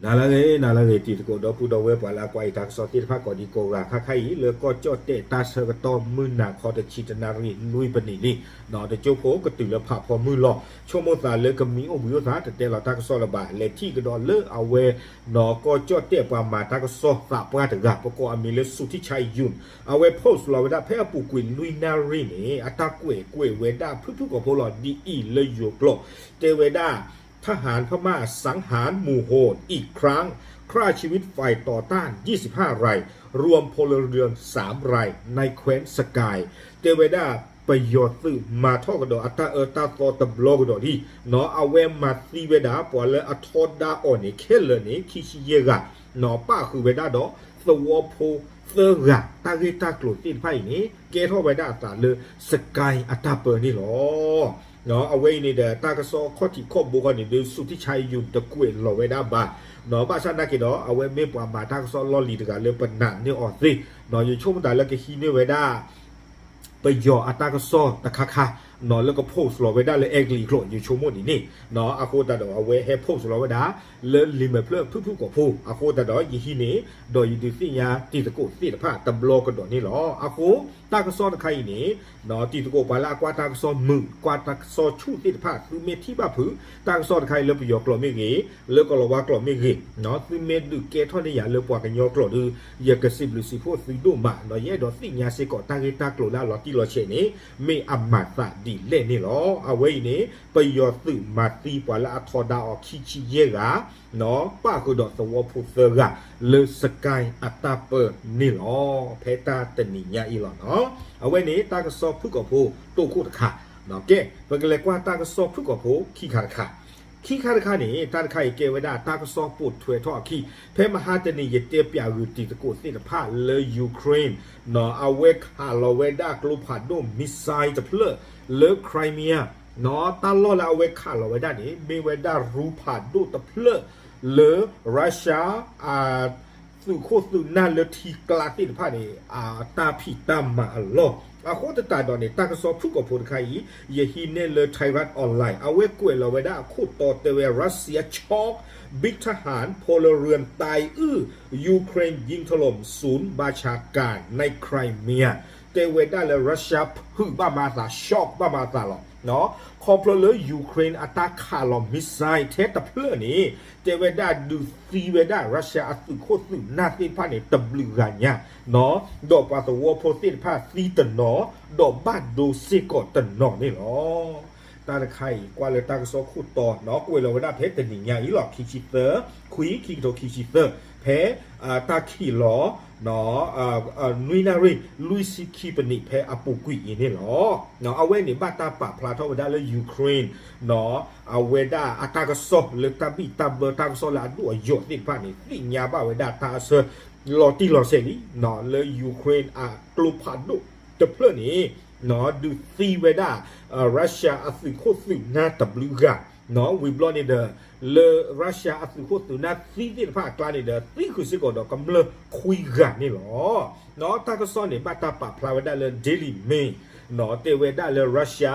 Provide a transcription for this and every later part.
နၤလၢအဂ့ၤ နၤလၢအဂ့ၤ တံၤသကိးဒီပုၢ်ဒီဝဲၢ် ပှၤလၢအကွၢ်အံၤတၢ်ကစီၣ်သ့ၣ်တဖၣ်ကိးဒံကိးဂၤ ခါခါအံၤ လၢကီၢ်ကၠီၣ်တဲၣ်တၢ်ဆၢကတီၢ် မုၢ်နၤခီတဆံတနၣ်ရံၣ်နွံပနံးလံ တကၠိဖိကတုၤလၢဖးဖီမုၢ်လီၤ. ဆိကမိၣ်သးလၢကမံအိၣ်ဘှံးအိၣ်သး တတဲလီၤတၢ်ကစီၣ်လၢၤဘၣ်. လဲၤထံၣ်ကဒီးလၢအဝဲ နီၢ်ကီၢ်ကၠီၣ်တဲၣ်ပှၤမၤတၢ်ကစီၣ်သးပှၢ်တဂၤ ပကိးအမံၤလၢ ဆူထံၣ်ဆါယုၢ် အဝဲ post လီၤဝဲဒၣ်ဖဲအပူၤကွံာ်လွံၢ်နၣ်ရံၣ်န့ၣ် အတၢ်ကွဲးကွဲးဝဲဒၣ်ဖုၣ်ဖုၣ်ကိာ်ဖိလီၤ ဒ်အံၤလၢယိၤကျိာ် တဲဝဲဒၣ် ทหารพม่าสังหารหมู่โหดอีกครั้ง ฆ่าชีวิตฝ่ายต่อต้าน ยี่สิบห้า ราย รวมพลเรือน สาม ราย ในแคว้นสกาย တဲဝဲဒၣ် ပယီၤသုးမၤထီၣ်ကဒီးအတၢ်အၢတၢ်သီတဘျီကဒီးလံ နီၢ် အဝဲမၤသံဝဲဒၣ် ပှၤလၢအထီဒါအီၤန့ၣ် ခဲလၢာ်န့ၣ် ခံဆံယဲၢ်ဂၤ နီၢ် ပၣ်ဃုာ်ဝဲဒၣ်ဒီး သဝီဖိသၢဂၤ တၢ်ဂ့ၢ်တၢ်ကျိၤသ့ၣ်တဖၣ်အံၤန့ၣ် ကဲထီၣ်ဝဲဒၣ်အသးလၢ စကဲအတၢ်ပၢန့ၣ်လီၤ. နီၢ် အဝဲအံၤန့ၣ်ဒီး တၢ်ကစီၣ်ခီၣ်ထံးခီၣ်ဘိခီန့ၣ်ဒီး ဆူထံၣ်ဆါယုၢ်တကွဲးလီၤဝဲဒၣ်ဘၣ် နီၢ် ဘၣ်ဆၣ်နာ်က့ၤဒီး အဝဲမ့ၢ်ပှၤမၤတၢ်ကစီၣ်လီၢ်လံၤတဂၤလၢပနာ်န့ၢ်အီၤသ့ နီၢ် ယဆိကမိၣ်သးလၢကဟံးန့ၢ်ဝဲဒၣ် ပယီၤအတၢ်ကစီၣ်တခါခါ နီၢ် လၢက post လီၤဝဲဒၣ်လၢအဲကလံးကျိာ် ယဆိကမိၣ်ဒ်န့ၣ် နီၢ် အဃိသတးဒီး အဝဲဟဲ post လီၤဝဲဒၣ် လၢလံာ်မဲာ်ဖျၢၣ်ဖုၣ်ဖုၣ်ကိာ်ဖိ အဃိသတးဒီး ယဟံးန့ၢ် ဒီးယဒုးသ့ၣ်ညါတံၤသကိးသ့ၣ်တဖၣ်တဘျီကဒီးန့ၣ်လီၤ. အဃိ တၢ်ကစီၣ်တခါအံၤန့ၣ် နီၢ် တံၤသကိးပှၤလၢအကွၢ်တၢ်ကစီၣ်မုာ် ကွၢ်တၢ်ကစီၣ်ဆူၣ်သ့ၣ်တဖၣ် သုမ့ၢ်ထံၣ်ဘၣ်ဖုး တၢ်ကစီၣ်တခါအံၤလၢပယီၤကျိာ်မ့ၢ်ဂ့ၤ လၢကီၢ်လီၤဝါကျိာ်မ့ၢ်ဂ့ၤ နီၢ် သုမ့ၢ်ဒုးကဲထီၣ်န့ၢ်ယၤလၢပှၤကညီကျိာ်ဒီး ယကစံးဘျုးစံးဖှိၣ်သုဒိၣ်မး နီၢ် ယအဲၣ်ဒိးသ့ၣ်ညါစ့ၢ်ကီးတၢ်ဂ့ၢ်တၢ်ကျိၤလၢအလီၤတံၢ်လီၤဆဲးန့ၣ် မ့ၢ်အမၤသးဒ်လဲၣ်န့ၣ်လီၤ. အဝဲအံၤန့ၣ် ပယီၤသုးမၤသံပှၤလၢအထီဒါအီၤခံဆံယဲၢ်ဂၤ နီၢ် ပၣ်ဃုာ်ဒီးသဝီဖိသၢဂၤ လၢစကဲအတၢ်ပၢန့ၣ်လီၤ. ဖဲတၢ်တနံၤညါအံၤလီၤနီၢ်. အဝဲန့ၣ် တၢ်ကစီၣ်ဖုၣ်ကိာ်ဖိတိၢ်ခိၣ်တခါ ကဲ ပကလဲၤကွၢ်တၢ်ကစီၣ်ဖုၣ်ကိာ်ဖိခံခါတခါ ခံခါတခါန့ၣ် တၢ်တခါအံၤကဲဝဲဒၣ်တၢ်ကစီၣ်ပိာ်ထွဲထီၣ်အခံ ဖဲမဟါတနံၤ ယတဲပၠးဂုာ်တံၤသကိးသ့ၣ်တဖၣ်လၢ Ukraine နီၢ် အဝဲခးလီၤဝဲဒၣ်ကျိဖးဒိၣ် missile တဖျၢၣ်လၢ Crimea နီၢ် တၢ်လီၢ်လၢအဝဲခးလီၤဝဲဒၣ်န့ၣ် မ့ၢ်ဝဲဒၣ်ရူဖးဒိၣ်တဖျၢၣ်လၢ Russia အ သုးခိၣ်သုးနၢ်လၢထံကျါသ့ၣ်တဖၣ်န့ၣ် အတၢ်ဖံးတၢ်မၤအလီၢ် အဃိသတးဒီးန့ၣ် တၢ်ကစီၣ်ဖုၣ်ကိာ်ဖိတခါအံၤ ယဟံးန့ၢ်လၢ Thairath Online အဝဲကွဲးလီၤဝဲဒၣ်အခိၣ်တီတဲဝဲ Russia chalk big ทหารพลเรือนตายอื้อ Ukraine ยิงถล่มศูนย์บัญชาการใน Crimea တဲဝဲဒၣ်လၢ Russia ဖုးဘၣ်မၤအသး shock ဘၣ်မၤအသးလီၤ ခီဖျိလၢ Ukraine အတၢ်ခးလီၤ missile ထဲတဖျၢၣ်န့ၣ် တဲဝဲဒၣ်ဒုးသံဝဲဒၣ် Russia အသုးခိၣ်သုးနၢ်သ့ၣ်တဖၣ်န့ၣ် တဘျုးဂၤညါ ဒီးပှၤသဝီဖိသ့ၣ်တဖၣ်သံတနီၤ ဒီးဘၣ်ဒိစ့ၢ်ကီးတနီၤန့ၣ်လီၤ. တၢ်တခါအံၤ ကွၢ်လၢတၢ်ကစီၣ်ခိၣ်တီ နီၢ် ကွဲးလီၤဝဲဒၣ်ဖဲတနံၤညါအံၤလီၤ ခံဆံသၢ ခွံ ခံကထိခံဆံသၢ ဖဲ တၢ်ခံးလီၤ နွံနၣ်ရံၣ် လွံၢ်ဆံခံပနံး ဖဲအပူၤကွံာ်အံၤန့ၣ်လီၤ. အဝဲန့ၣ် ဘၣ်တၢ်ပာ်ဖျါထီၣ်ဝဲဒၣ်လၢ Ukraine နီၢ် အဝဲဒၣ်အတၢ်ကစီၣ်လၢတၢ်ဘံၣ်တၢ်ဘၢ တၢ်ကစီၣ်လၢအဒိၣ်အယိာ်သ့ၣ်တဖၣ်န့ၣ် သ့ၣ်ညါဘၣ်ဝဲဒၣ်တၢ်အဆၢ လီၤတံၢ်လီၤဆဲးလံ နီၢ် လၢ Ukraine အကျိဖးဒိၣ်တဖျၢၣ်န့ၣ် နီၢ် ဒုးသံဝဲဒၣ် Russia အသုးခိၣ်သုးနၢ်တဘျုးဂၤ နီၢ် ဝံၤဘျီန့ၣ်ဒီး လၢ Russia အသုးခိၣ်သုးနၢ်သံသ့ၣ်တဖၣ်အကျါန့ၣ်ဒီး သံဃုာ်စ့ၢ်ကီးဒီးကမျၢၢ်ခွံဂၤန့ၣ်လီၤ. နီၢ် တၢ်ကစီၣ်န့ၣ် ဘၣ်တၢ်ပာ်ဖျါဝဲဒၣ်လၢ Daily Mail နီၢ် တဲဝဲဒၣ်လၢ Russia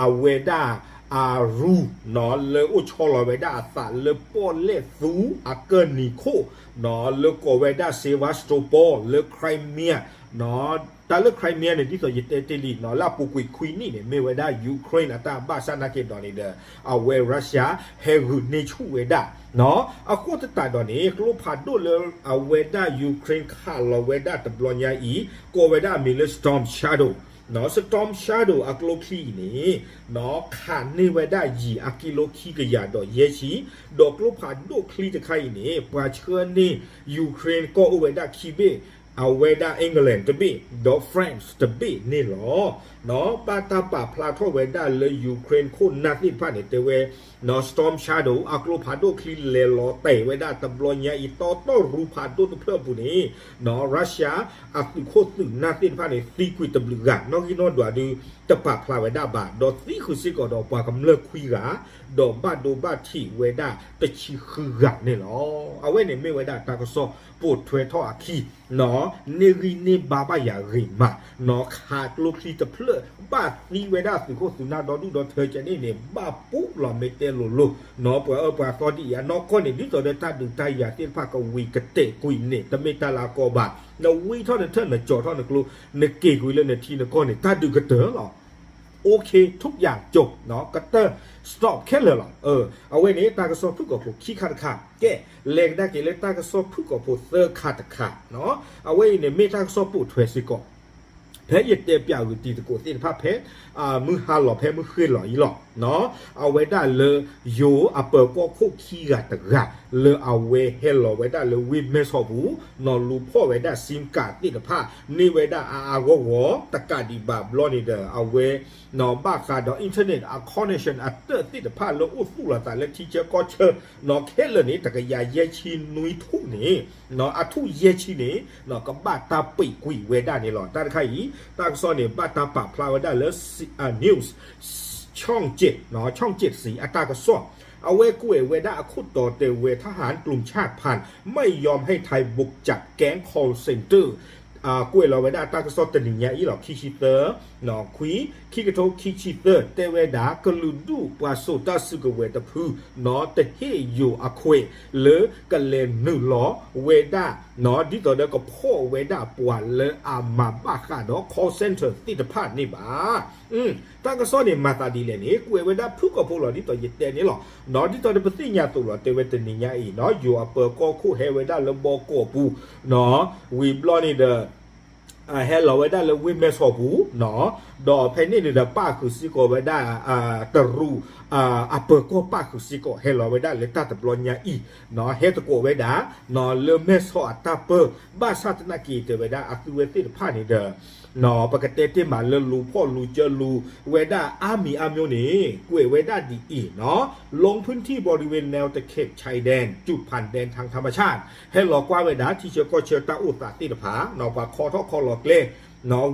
အဝဲဒၣ်အရူ နီၢ် လၢအိၣ်ဆီလီၤဝဲဒၣ်အသးလၢပီၣ်လဲၣ်သူအကၢၢ်နံၤခိၣ် နီၢ် လၢကိးဝဲဒၣ် Sevastopol လၢ Crimea နီၢ် တၢ်လၢ Crimea န့ၣ် ဒ်သိးယတဲတ့ၢ်လံ နီၢ် လၢအပူၤကွံာ်ခွံနံၣ်န့ၣ် မ့ၢ်ဝဲဒၣ် Ukraine အတၢ်ဘၣ်ဆၣ်နာ်က့ၤဒီးန့ၣ်ဒီး အဝဲ Russia ဟဲဂုာ်န့ၢ်ဆူၣ်ဝဲဒၣ် နီၢ် အဃိသတးဒီးန့ၣ် ကျိဖးဒိၣ်လၢအဝဲဒၣ် Ukraine ခးလီၤဝဲဒၣ်တဘျီညါအံၤ ကိးဝဲဒၣ်အမံၤလၢ Storm Shadow နီၢ် Storm Shadow အကျိချံအံၤန့ၣ် နီၢ် ခးန့ၢ်ဝဲဒၣ်ယံၤအကံလိခံကယၤဒီးယဲၢ်ဆံ ဒီးကျိဖးဒိၣ်ချံတခါအံၤန့ၣ် ပှၤဆှၢန့ၢ် Ukraine ကီၢ်အိၣ်ဝဲဒၣ်ခံဘ့ၣ် အဝဲဒၣ် England တဘ့ၣ် ဒီး France တဘ့ၣ်န့ၣ်လီၤ. နီၢ် ဘၣ်တၢ်ပာ်ဖျါထီၣ်ဝဲဒၣ်လၢ Ukraine ခိၣ်နၢ်သ့ၣ်တဖၣ်န့ၣ် တဲဝဲ နီၢ် Storm Shadow အကျိဖးဒိၣ်ချံလဲၤလီၤတဲာ်ဝဲဒၣ်တဘျီညါအံၤ တီတီရူဖးဒိၣ်တဖျၢၣ်အပူၤန့ၣ် နီၢ် Russia အသုးခိၣ်သုးနၢ်သ့ၣ်တဖၣ်န့ၣ် သံကွံာ်တဘျုးဂၤ နီၣ်ဂံၢ်နီၣ်ဒွးဒုး တပာ်ဖျါဝဲဒၣ်ဘၣ် ဒီးသံဃုာ်စ့ၢ်ကီးဒီးပှၤကမျၢၢ်ခွံဂၤ ဒီးဘၣ်ဒိဘၣ်ထံးဝဲဒၣ်တဆံဃုဂၤန့ၣ်လီၤ. အဝဲန့ၣ်မ့ၢ်ဝဲဒၣ်တၢ်ကစီၣ်ပိာ်ထွဲထီၣ်အခံ နီၢ် န့ၢ်ဂံၢ်န့ၢ်ဘါဘၣ်ယၤဂ့ၤမး, နီၢ်ခးကျိချံတဖျၢၣ် ဘၣ်သံဝဲဒၣ်သုးခိၣ်သုးနၢ်ဒီဒူၣ်ဒီထၢကန့ၣ်န့ၣ် ဘၣ်ပူၤလီၤမ့ၢ်တဲလိၤလိၤ, နီၢ်ပှၤအၢပှၤသီဒ်အံၤ အနီၢ်ကီၢ်န့ၣ် ဒ်သိးဒီးတၢ်ဒုးတၢ်ယၤသ့ၣ်တဖၣ်ကဝံၤကတဲာ်ကွံာ်န့ၣ် တမ့ၢ်တၢ်လၢအကီဘၣ်, နဝံထီၣ်နထၢၣ်နကၠီၤထီၣ်နကျိ နက့ၤကွံာ်လၢနထံနကီၢ်န့ၣ် တၢ်ဒုးကတၢၢ်လီၤ. OK ထုးယၤကၠိ ကတၢၢ် stop ခဲလၢာ်လီၤ. အဝဲန့ၣ် တၢ်ကစီၣ်ဖုၣ်ကိာ်ဖိခံခါတခါ, ကဲ လဲၤကဒါက့ၤလၢတၢ်ကစီၣ်ဖုၣ်ကိာ်ဖိသၢခါတခါ, အဝဲအံၤန့ၣ် မ့ၢ်တၢ်ကစီၣ်ပိာ်ထွဲစ့ၢ်ကီး ဖဲယတဲပၠးဂုာ်တံၤသကိးသ့ၣ်တဖၣ်ဖဲ မုၢ်ဟါလီၤဖဲမုၢ်ဃ့လီၤအံၤလီၤ. အဝဲဒၣ်လၢ ယိၤအပၢၤကီၢ်ခိၣ်ခံဂၤတဂၤ လၢအဝဲဟဲလီၤဝဲဒၣ်လၢဝ့ၢ်မဲၢ်ဆီးပူၤ, နီၢ်လူၤဖီၣ်ဝဲဒၣ် SIM card သ့ၣ်တဖၣ် န့ၢ်ဝဲဒၣ်အါအါဂီၢ်ဂီၢ် တကးဒံးဘၣ်ဘျီန့ၣ်ဒီး အဝဲ ဘၣ်ဃးဒီး internet အ connection အတၢၣ်သ့ၣ်တဖၣ်လၢအိၣ်သူၣ်လီၤသးလၢထံဆၢကီၢ်ဆၢ နီၢ်ခဲလၢာ်န့ၣ် တကယၤယဲၢ်ဆံနွံထူၣ်န့ၣ် အထူၣ်ယဲၢ်ဆံန့ၣ် ကဘၣ်တၢ်ပံးကွံာ်ဝဲဒၣ်န့ၣ်လီၤ. တၢ်တခါအံၤ တၢ်ကစီၣ်န့ၣ် ဘၣ်တၢ်ပာ်ဖျါဝဲဒၣ်လၢ news ဆီၣ်ကၠ့ၣ် ဆီၣ်ကၠ့ၣ်စံ အတၢ်ကစီၣ်, အဝဲကွဲးဝဲဒၣ်အခိၣ်တီတဲဝဲ ทหารกลุ่มชาติพันธุ์ ไม่ยอมให้ไทยบุกจับแก๊ง call center ကွဲးလီၤဝဲဒၣ်တၢ်ကစီၣ်တနံၤညါအံၤလီၤ ခံဆံသၢ ခွံ ခံကထိခံဆံသၢ တဲဝဲဒၣ် ကလုာ်ဒူၣ်ပှၤစိာ်တၢ်စုကဝဲၤတဖု နီၢ်တဟ့ၣ်ယိၤအခွဲး လၢကလဲၤနုာ်လီၤဝဲဒၣ် ဒ်သိးဒီးကဖီၣ်ဝဲဒၣ်ပှၤလၢအမၤဘၣ်ဃးဒီး call center သ့ၣ်တဖၣ်န့ၣ်ဘၣ်. တၢ်ကစီၣ်န့ၣ်မၤသးဒ်လဲၣ်န့ၣ် ကွဲးဝဲဒၣ်ဖုၣ်ကိာ်ဖိလီၤ ဒ်သိးယတဲန့ၣ်လီၤ. ဒ်သိးဒီးပသ့ၣ်ညါသိးလီၤ တဲဝဲတနံၤညါအံၤ ယိၤအပၢၤကီၢ်ခိၣ်ဟဲဝဲဒၣ်လၢဘီကီးပူၤ ဝံၤဘျီန့ၣ်ဒီး ဟဲလီၤဝဲဒၣ်လၢဝ့ၢ်မဲၢ်ဆီးပူၤ ဒီးဖဲန့ၣ်န့ၣ်ဒီးပၣ်ဃုာ်စ့ၢ်ကီးဝဲဒၣ် တရူး အပၢၤကီၢ်ပၣ်ဃုာ်စ့ၢ်ကီး ဟဲလီၤဝဲဒၣ်လၢတၢ်တဘျီညါအံၤ ဟဲသကိးဝဲဒၣ် လၢမဲၢ်ဆီးအတၢ်ပၢ ဘၣ်ဆၣ်သနာ်က့တဲဝဲဒၣ် အသုဝဲသ့ၣ်တဖၣ်န့ၣ်ဒီး ပကတဲတ့ၢ်မးလၢလူၤဖီၣ်လူၤစၢလူၤဝဲဒၣ်အါမံၤအါမျိုးန့ၣ် ကွဲးဝဲဒၣ်ဒ်အံၤ ลงพื้นที่บริเวณแนวตะเข็บชายแดน จุดผ่านแดนทางธรรมชาติ ဟဲလီၤကွၢ်ဝဲဒၣ် ထံဆၢကီၢ်ဆၢတၢ်အိၣ်သးသ့ၣ်တဖၣ် ပှၤခီထီၣ်ခီလီၤကျဲ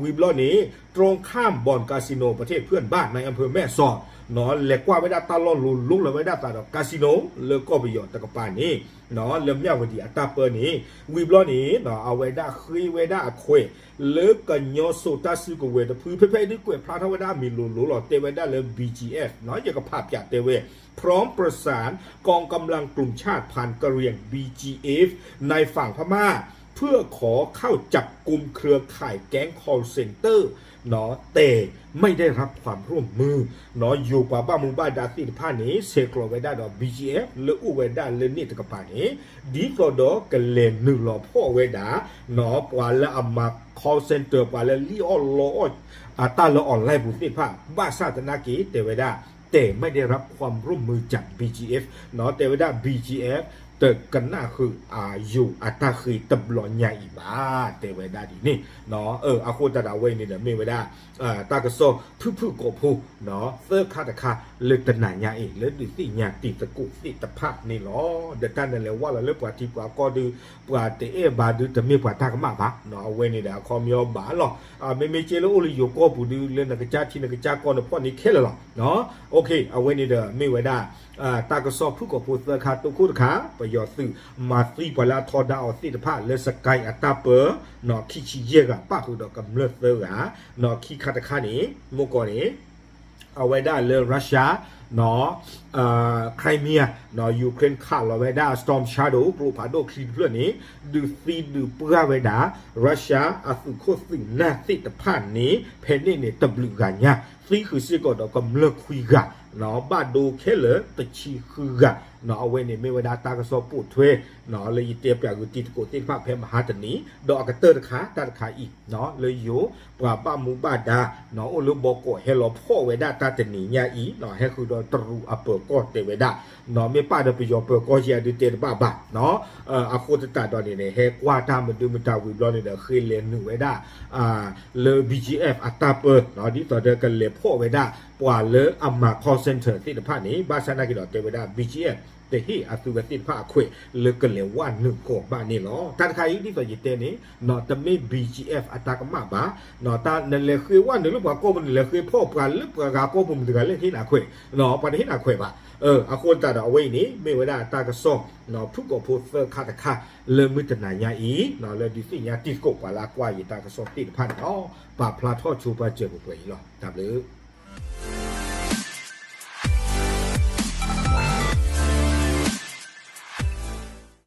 ဝံၤဘျီန့ၣ် ตรงข้ามบ่อนคาสิโน ประเทศเพื่อนบ้านในอำเภอแม่สอด လဲၤကွၢ်ဝဲဒၣ်တၢ်လီၢ်လိၤလိၤလီၤဝဲဒၣ်သးဒီး casino လၢကီၢ်ပယီၤတကပၤန့ၣ် လၢမၠၣ်ဝတံၤအတၢ်ပၢန့ၣ် ဝံၤဘျီန့ၣ် အဝဲဒၣ်ဃ့ဝဲဒၣ်အခွဲး လၢကညီစိာ်တၢ်စုကဝဲၤတဖု ဖဲဖဲဒုးကွဲးဖျါထီၣ်ဝဲဒၣ်အမံၤလိၤလိၤလီၤ တဲဝဲဒၣ်လၢ ဘီၣ်ကၠံအ့ၣ်ဖ် ယကဖးပၠးတဲဝဲ พร้อมประสาน กองกำลังกลุ่มชาติพันธุ์กะเหรี่ยง บีจีเอฟ ในฝั่งพม่า เพื่อขอเข้าจับกุมเครือข่ายแก๊ง call center แต่ไม่ได้รับความร่วมมือ ယိၤပှၤဘၣ်မူဘၣ်ဒါသ့ၣ်တဖၣ်န့ၣ် ဆဲးကျိးဝဲဒၣ်ဒီး ဘီၣ်ကၠံအ့ၣ်ဖ် လၢအိၣ်ဝဲဒၣ်လၢန့ၣ်တကပၤန့ၣ် ဒ်သိးဒီးကလဲၤနုာ်လီၤဖီၣ်ဝဲဒၣ် ပှၤလၢအမၤ call center ပှၤလၢလံၣ်အီၣ်လီအီၣ် အတၢ်လၢ online ပူၤသ့ၣ်တဖၣ် ဘၣ်ဆၣ်သနာ်က့ တဲဝဲဒၣ် แต่ไม่ได้รับความร่วมมือจาก ဘီၣ်ကၠံအ့ၣ်ဖ် တဲဝဲဒၣ် ဘီၣ်ကၠံအ့ၣ်ဖ် တကနၣ်ဃုာ်အယိၤအတၢ်ဃ့တဘျီညါအံၤဘၣ် တဲဝဲဒၣ်ဒ်န့ၣ် အဃိသတးဒီးအဝဲအံၤန့ၣ်ဒီးမ့ၢ်ဝဲဒၣ် တၢ်ကစီၣ်ဖုၣ်ဖုၣ်ကိာ်ဖိ သၢခါတခါလၢတနၤညါအံၤ လၢဒုးသ့ၣ်ညါတံၤသကိးသ့ၣ်တဖၣ်န့ၣ်လီၤ. ဒီးတၢ်နလဲၤဝဲလီၤလၢပှၤထံပှၤကီၢ်ဒုး ပှၤတအဲၣ်ဘၣ်ဒုးတမ့ၢ်ပှၤတၢ်ကမၣ်ဘၣ် အဝဲန့ၣ်ဒီးအခီပညီဘၣ်လီၤ. မ့မ့ၢ်က့လၢအိၣ်လၢယိၤကီၢ်ပူၤဒုး လၢနကစၢ်ထံနကစၢ်ကီၢ်နဖီၣ်န့ၣ်ခဲလၢာ်လီၤ. အဝဲန့ၣ်ဒီးမ့ၢ်ဝဲဒၣ် တၢ်ကစီၣ်ဖုၣ်ကိာ်ဖိသၢခါ တိခိၣ်တခါ ပယီၤသုးမၤသံပှၤလၢအထီဒါအီၤသ့ၣ်တဖၣ်လၢ စစ်ကိုင်း အတၢ်ပၢ ခံဆံယဲၢ်ဂၤ ပၣ်ဃုာ်ဒီးကမျၢၢ်သၢဂၤ ခံခါတခါန့ၣ် မ့ၢ်ကီးန့ၣ် အဝဲဒၣ်လၢ Russia Crimea Ukraine ခးလီၤဝဲဒၣ် Storm Shadow ကျိဖးဒိၣ်ချံတဖျၢၣ်န့ၣ် ဒုးသံဒုးပှၢ်ဝဲဒၣ် Russia အသုးခိၣ်သုးနၢ်သ့ၣ်တဖၣ်န့ၣ် ဖဲန့ၣ်န့ၣ်တဘျုးဂၤညါ သံဃုာ်စ့ၢ်ကီးဒီးကမျၢၢ်ခွံဂၤ ဘၣ်ဒိခဲလၢာ်တဆံဃုဂၤ အဝဲန့ၣ်မ့ၢ်ဝဲဒၣ်တၢ်ကစီၣ်ပိာ်ထွဲ လၢယတဲပၠးဂုာ်တံၤသကိးသ့ၣ်တဖၣ်ဖဲမဟါတနံၤ ဒီးအကတၢၢ်တခါ တၢ်တခါအံၤ လၢယိၤ ပှၤဘၣ်မူဘၣ်ဒါ အိၣ်လၢဘီကီးဟဲလီၤဖီၣ်ဝဲဒၣ်တၢ်တနံၤညါအံၤ ဟဲဃုာ်ဒီးတရူးအပၢၤကီၢ်တဲဝဲဒၣ် မ့ၢ်ပၣ်ဒီးပယီၤပၢၤကီၢ်ယဲဒုးတဲတဘၣ်ဘၣ် အဃိသတးဒီးန့ၣ်န့ၣ် ဟဲကွၢ်တၢ်မဒုမတၤဝံၤဘျီန့ၣ်ဒီး ဃ့လဲၤနုာ်ဝဲဒၣ် လၢ ဘီၣ်ကၠံအ့ၣ်ဖ် အတၢ်ပၢ ဒ်သိးဒီးကလဲၤဖီၣ်ဝဲဒၣ် ပှၤလၢအမၤ call center သ့ၣ်တဖၣ်န့ၣ် ဘၣ်ဆၣ်သနာ်က့ဒီးတဲဝဲဒၣ် ဘီၣ်ကၠံအ့ၣ်ဖ် တဟ့ၣ်အသုဝဲသ့ၣ်တဖၣ်အခွဲးလၢကလဲၤဝဲနုာ်ကီၢ်ဘၣ်န့ၣ်လီၤ. တၢ်တခါအံၤ ဒ်သိးယတဲန့ၣ် တမ့ၢ် B G F အတၢ်ကမၣ်ဘၣ်, နလဲၤဃ့ဝဲနုာ်လၢပှၤကိးပူၤ နလဲၤဃ့ဖီၣ်ပှၤလၢပှၤဂၤကိးပူၤ မတၤတဂၤလဲၣ်ဟ့ၣ်နၤခွဲး, ပှၤတဟ့ၣ်နၤခွဲးဘၣ်. အဃိသတးဒီးအဝဲအံၤန့ၣ် မ့ၢ်ဝဲဒၣ်တၢ်ကစီၣ် ဖုၣ်ကိာ်ဖိသၢခါတခါ လၢမုၢ်တနၤညါအံၤ လၢဒုးသ့ၣ်ညါတံၤသကိးပှၤလၢအကွၢ်ယတၢ်ကစီၣ်သ့ၣ်တဖၣ်န့ၣ်လီၤ. ပာ်ဖျါထီၣ်ဆိပာ်စၢၤပှဲၤပှဲၤအံၤလီၤ. တၢ်ဘျုး